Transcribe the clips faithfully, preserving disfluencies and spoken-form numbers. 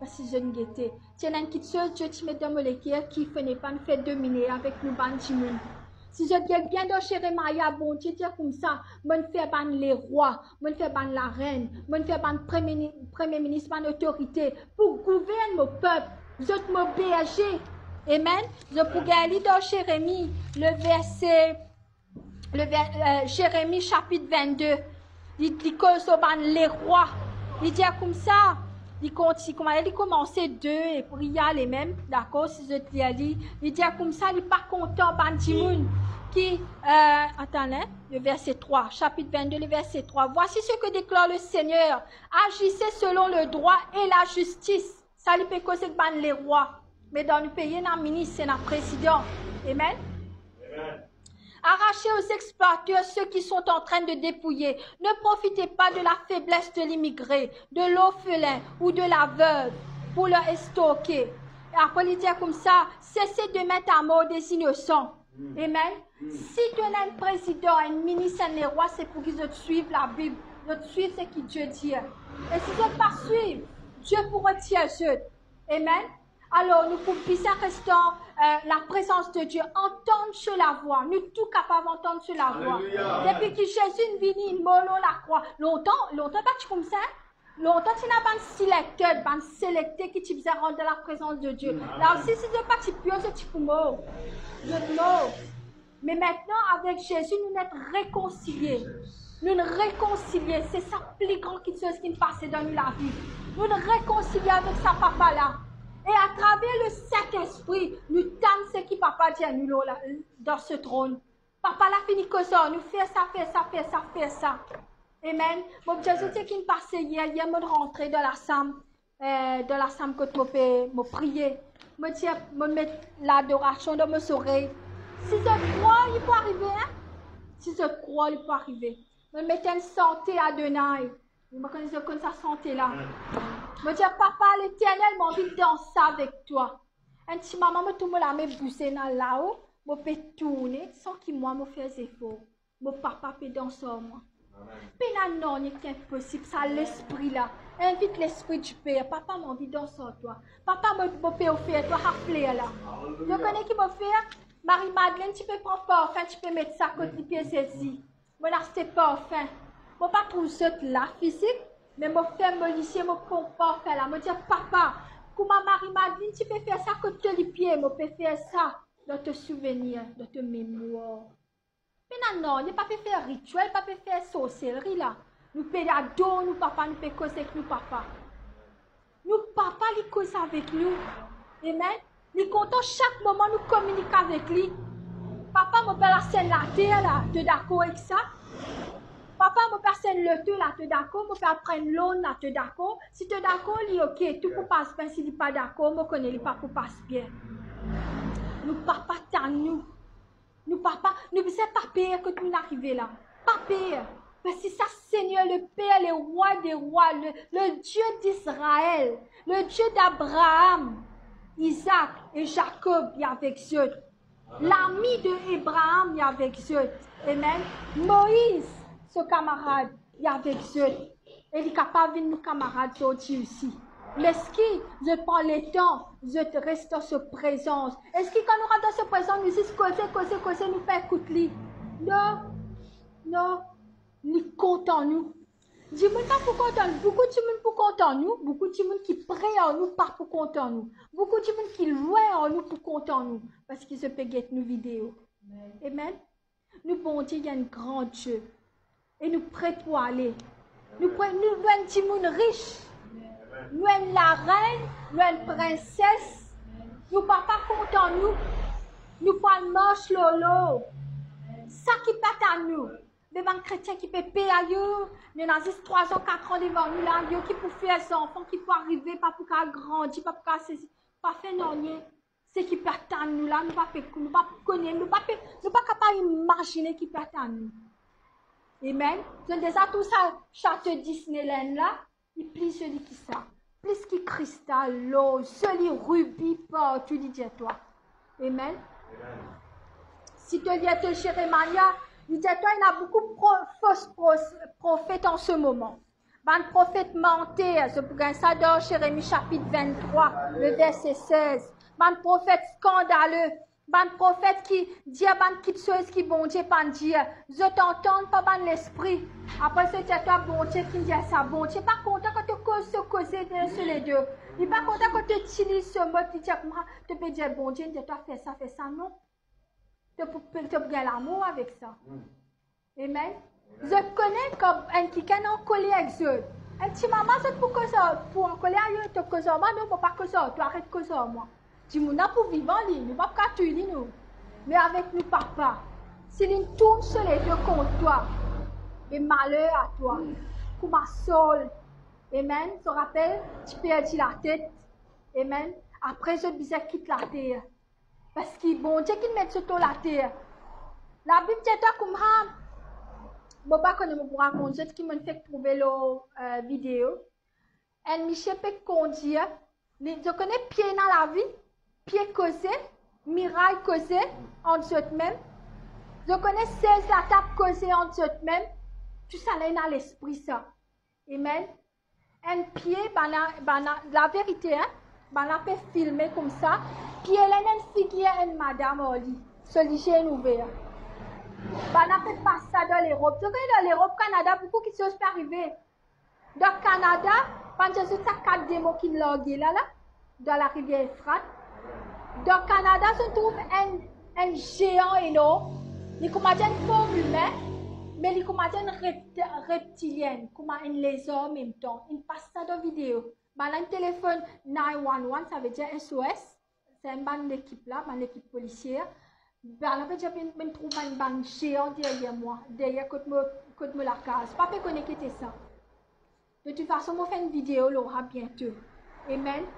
Parski zot gete, ti ena enn kiksoz Bondie ti met dan mo leker ki fode pa nou fer domine avek nou bann dimoun. Si zot get bien dan Zeremia, Bondie dir koumsa, "Mo'nn fer bann lerwa, mo'nn fer bann larenn, mo'nn fer bann premie, premie minis, bann otorite pou gouvern mo pep, zot mo berze." Amen. Zot pou gagn li dan Zeremi, le verse, le ver-, euh, Zeremi sapit vennde. Li, li koz lor bann lerwa. Li dir koumsa, li konti-, kouma li koumanse de, e pou li ale mem, dakor, si zot lir li, li dir koumsa, li pa kontan bann dimoun ki, euh, atann, hein, le verse trwa, sapit vennde, le verse trwa. Voici ce que déclare le Seigneur, agissez selon le droit et la justice. Sa li pe koz ek bann lerwa. Me dan nou pei, ena minis, ena prezidan. Amen. Amen. Arrachez aux exploiteurs ceux qui sont en train de dépouiller. Ne profitez pas de la faiblesse de l'immigré, de l'orphelin ou de la veuve pour leur extorquer. E apre li dir koumsa, cessez de mettre à mort des innocents. Amen. Si to ena enn prezidan, enn minis, enn lerwa, se pou ki zot swiv Labib, zot swiv seki Die dir. E si zot pa swiv, Die pou retir zot. Amen. Alor, nou pou bizin res dan, euh, laprezans de Die, antann so lavwa. Nou tou kapav antann so lavwa. Alelouya. Depi ki Zezi inn vini, inn mor lor lakrwa. Lontan, lontan pa ti koumsa, hein? Lontan ti ena bann selekter, bann selekte ki ti bizin rant dan laprezans de Die. Amen. La osi, si zot pa ti pir, zot ti pou mor. Zot mor. Me aster, avek Zezi, nou net rekonsilie. Nou'nn rekonsilie, se sa pli gran kiksoz ki'nn pase dan nou lavi. Nou'nn rekonsilie avek sa Papa la. E atraver Lesentespri, nou tann seki Papa dir nou lor la, dan so tronn. Papa la fini koz ar nou, fer sa, fer sa, fer sa, fer sa. Amen. Mo bizin dir zot seki pase yer, yer mo rantre dan lasam, eh, dan lasam kot mo pe, mo priye. Mo dir, mo met ladorasion dan mo zorey. Si zot krwar, li pou arive, hein? Si zot krwar, li pou arive. Mo met enn sante Adonai. Mo kone zot konn sa sante la. Mo dir, Papa Leternel, mo anvi dans avek twa. Enn ti moman, mo trouv mo lame bouze ena lao, mo pe tourne, san ki mwa mo fer zefor. Mo Papa pe dans ar mwa. Amen. Pena nanye ki inposib, sa Lespri la. Invit Lespri Dipe, Papa, mo anvi dans ar twa. Papa, mo, mo pe ofer twa sa fler la. Alelouya. Zot kone ki mo fer? Marie Madeleine ti pe pran parfin, ti pe met sa kot lipie Zezi. Mo'nn aste parfin. Mo pa trouv zot la fizik, me mo ferm mo lizie, mo pran parfin la. Mo dir, Papa, kouma Marie Madeleine ti pe fer sa kot to lipie, mo pe fer sa dan to souvenir, dan to memwar. Pena nanye, nou pa pe fer ritiel, pa pe fer sorselri la. Nou pe ador nou Papa, nou pe koz ek nou Papa. Nou Papa, li koz avek nou. Amen. Li kontan sak moman nou kominik avek li. Papa, mo pe al aste enn later la, to dakor ek sa? Papa, mo pe aste enn loto la, to dakor? Mo pe al pran enn loan la, to dakor? Si to dakor, li oke, tou pou pas bien. Si li pa dakor, mo kone li pa pou pas bien. Nou Papa tann nou. Nou Papa, nou bizin pa per kot nou arive la. Pa per. Parski sa Seigneur, le Père, le Roi des rois, le, le Dieu d'Israël, le Dieu d'Abraham, Isaac et Jacob, li avek zot. Lami de Abraham, li avek zot. Amen. Moïse, so kamarad, li avek zot. E li kapav vinn nou kamarad zordi osi. Eski zot pran letan, zot res dan so prezans? Eski kan nou rant dan so prezans, nou zis koze, koze, koze, nou pa ekout li? Non, non, li kontan nou. Dimoun pa pou kontan nou. Boukou dimoun pou kontan nou, boukou dimoun ki pre ar nou pa pou kontan nou. Boukou dimoun ki lwin ar nou pou kontan nou, parski zot pe get nou video. Amen. Nou Bondie, li enn gran Die. E nou pre pou ale. Nou pre, nou, nou enn dimoun ris. Nou enn larenn, nou enn prinses. Nou Papa kontan nou. Nou pou al mars lor lor. Sa ki pa tann nou. Me bann kretien ki pe per, ayo, nou ena zis trwa an, kat an devan nou la, ayo, ki pou fer, zanfan ki pou arive, pa pou kapav grandi, pa pou kapav sesi, pa fer nanye. Seki pe atann nou la, nou pa pe, nou pa kone, nou pa pe, nou pa kapav imazine ki pe atann nou. Amen. Zot deza trouv sa chato Disneyland la, li pli zoli ki sa. Plis ki kristal, lor, zoli ribi partou, li dir twa. Amen. Amen. Si to lir to Zeremia, li dir twa, ena boukou pro-, fos pros-, profet an se moman. Bann profet manter, zot pou gagn sa dan Zeremi sapit vinn-trwa, le verse sez. Bann profet skandale, bann profet ki dir bann kiksoz ki Bondie pa'nn dir. Zot antann pa bann lespri. Apre zot dir twa Bondie ki dir sa. Bondie pa kontan kan to koz so koze de so lede. Li pa kontan kan to itiliz so mo, li dir kouma to pe dir Bondie, dir twa fer sa, fer sa, non. To pou, to pou gagn lamour avek sa. Amen. Zot kone kan enn kikenn ankoler ek zot. Enn ti moman zot pou koz ar, pou ankoler ar, to koz ar mwa, non, mo pa koz ar twa, aret koz ar mwa. Dimoun la pou vivan li, nou pa pou kapav touy li nou. Me avek nou Papa, si li tourn so lede kont twa, be maler a twa. Kouma Saul, amen, to rapel, ti perdi latet, amen. Apre zot bizin kit later. Parski Bondie ki met zot lor later. Labib dir twa kouma, mo pa kone mo pou rakont zot ki mo'nn fek trouve lor, eh, video. Enn misie pe kondir, li, zot kone pie ena lavi, pie koze, miray koze ant zot mem. Zot kone sez latab koze ant zot mem. Tousala ena lespri sa. Amen. Enn pie, bann la, bann la, laverite, hein, bann la pe filme koumsa, pie la ena enn figir enn madam ar li, so lizie inn ouver. Bann la pe pas sa dan Lerop. Zot kone dan Lerop, Kanada, boukou kiksoz pe arive. Dan Kanada, bann dir zot sa kat demon ki large la, la, dan larivier Efrat. Dan Kanada, zot trouv enn, enn zean enorm. Li kouma dir enn form imin, me li kouma dir enn rept-, reptilien, kouma enn lezar an mem tan. Inn pas sa dan video. Bann la inn telefonn nine one one, savedir S O S. Sa enn bann lekip la, bann lekip polisie. Bann la pe dir, mo'nn, mo'nn trouv bann, bann zean deryer mwa, deryer kot mo, kot mo lakaz. Pa pe kone ki ete sa. De tout fason, mo fer enn video lor sa biento. Amen.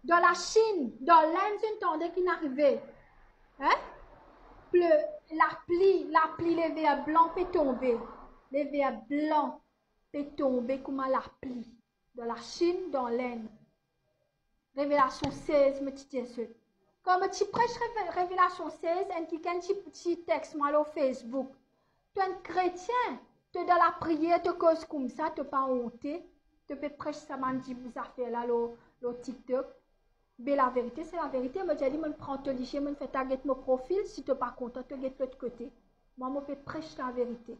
Dan Lasinn, dan Lenn, zot inn tande ki'nn arive. Hein? Ple, lapli, lapli, lever blan pe tonbe. Lever blan pe tonbe kouma lapli. Dan Lasinn, dan Lenn. Revelasion sez, mo ti dir zot. Kan mo ti pres Reve-, Revelasion sez, enn kikenn ti, ti text mwa lor Facebook. To enn kretien, to dan lapriyer, to koz koumsa, to pa onte, to pe pres sa bann dimoun zafer la lor, lor TikTok. Be laverite, se laverite, mo dir li, mo'nn pran to lizie, mo'nn fer twa get mo profil, si to pa kontan, to get lot kote. Mwa, mo pe pres laverite.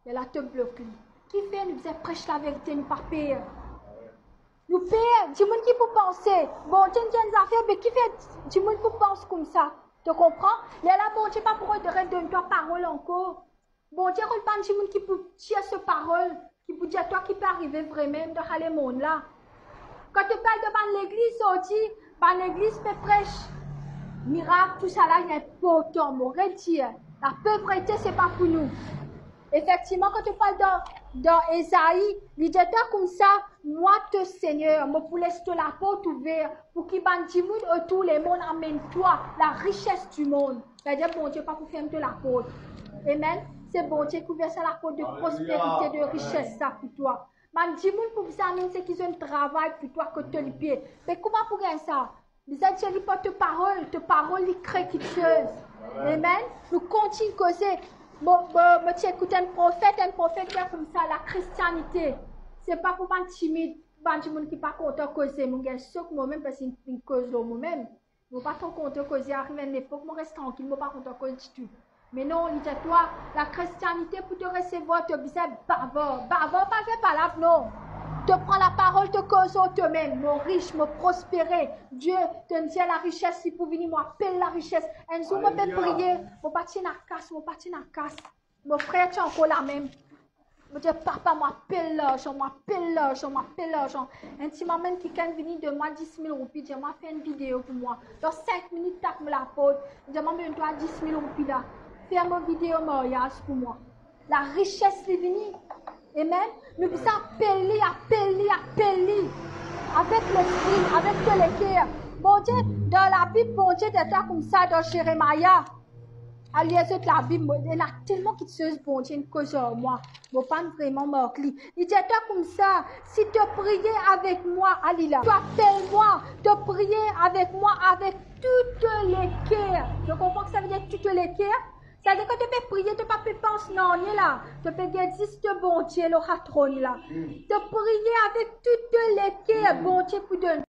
Lerla to blok li. Kifer nou bizin pres laverite, nou pa per? Nou per dimoun ki pou panse. Bondie inn dir enn zafer, be kifer dimoun pou pans koumsa? To konpran? Lerla Bondie pa pou ret, ret donn twa parol ankor. Bondie rod bann dimoun ki pou tir so parol, ki pou dir twa ki pe arive vremem dan sa lemond la. Kan to pe al dan bann legliz zordi, bann legliz pe pres mirak, tousala li inportan, mo redir, lapovrete se pa pou nou. Efektivman, kan to pe al dan, dan Ezai, li dir twa koumsa, mwa to Segner, mo pou les to laport ouver pou ki bann dimoun otour lemond amenn twa larises dimond. Savedir Bondie pa pou ferm to laport. Amen. Se Bondie ki ouver sa laport de prosperite, de rises sa pou twa. Bann dimoun pou bizin amenn seki zot inn travay pou twa kot to lipie. Me kouma pou gagn sa? Bizin dir li par to parol, to parol li kre kiksoz. Amen. Nou kontign koze. Mo, mo, mo ti ekout enn profet, enn profet dir koumsa, lakristianite, se pa pou bann timid, bann dimoun ki pa kontan koze. Mo gagn sok momem parski finn koz lor momem. Mo pa tro kontan koze, ariv enn lepok, mo res trankil, mo pa kontan koz ditou. Me non, li dir twa, lakristianite pou to resevwar, to bizin bavar. Bavar pa fer palab, non. To pran laparol, to koz ar tomem, mo ris, mo prospere. Die, to'nn dir larises li pou vini, mo apel larises. Enn zour mo pe priye, mo pa ti ena kas, mo pa ti ena kas. Mo frer ti ankor lamem. Mo dir, Papa, mo apel larzan, mo apel larzan, mo apel larzan. Enn ti moman, kikenn vini donn mwa dis mil roupi, dir mwa, fer enn video pou mwa. Dan sink minit, tap mo laport, dir mwa, mo donn twa dis mil roupi la. Fer mo video maryaz pou mwa. Larises li vini. Amen. Nou bizin apel li, apel li, apel li. Avek lespri, avek to leker. Bondie, dan Labib, Bondie dir twa koumsa dan Zeremia. Al lir zot Labib, mo, ena telman kiksoz Bondie inn koz ar mwa, mo pa'nn vreman mark li. Li dir twa koumsa, si to priye avek mwa, al li la, to apel mwa, to priye avek mwa avek tou to leker. To konpran ki savedir tou to leker? Savedir kan to pe priye, to pa pe pans nanye la. To pe get zis to Bondie lor sa tronn la. To priye avek tou to leker, Bondie pou donn